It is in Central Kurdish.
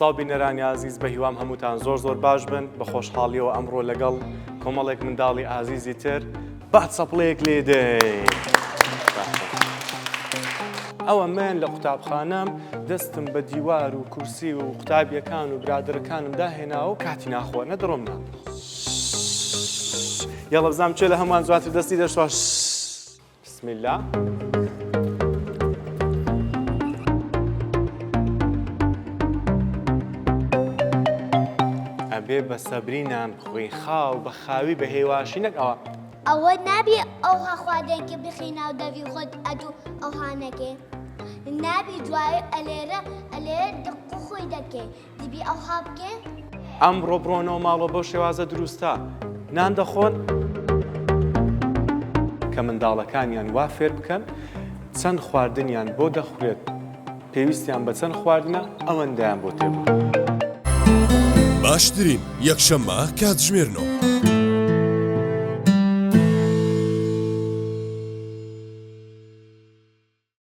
سڵاو بینەرانی ئازیز بە هیوام هەمووتان زۆر زۆر باش بن بە خۆشحاڵیەوە ئەمڕۆ لەگەڵ کۆمەڵێک منداڵی ئازیزی تر با چەپڵەیەک لێ دەین. ئەوە من لە قوتابخانەم دەستم بە دیوار و کورسی و قوتابیەکان و برادەرەکانم داهێناوە و کاتی ناخۆ نەدڕۆم نا یاڵە بزانم کێ لە هەمووان زواتر دەستی دەشوا بسم اللە. ئەبێ بە سەبری نان بخۆین خاو بە خاوی بە هێواشی نەک ئەوە. ئەوە نابی ئەوها خواردنکە بخی ناو دەوی خۆت ئەدوو ئەوها نەکەی نابی دوای ئەلێرە ئەلێرە دق خۆی دەکەی دبی ئەوها بکەی. ئەمڕۆ بڕۆنەوە ماڵەوە بەو شێوازە دروستە نان دەخۆن؟ کە منداڵەکانیان وا فێر بکەن چەند خواردنیان بۆ دەخورێت پێویستیان بە چەند خواردنە ئەوەندەیان بۆ تێ بکەن. باشترین یەکشەممە کاتژمێر نۆ.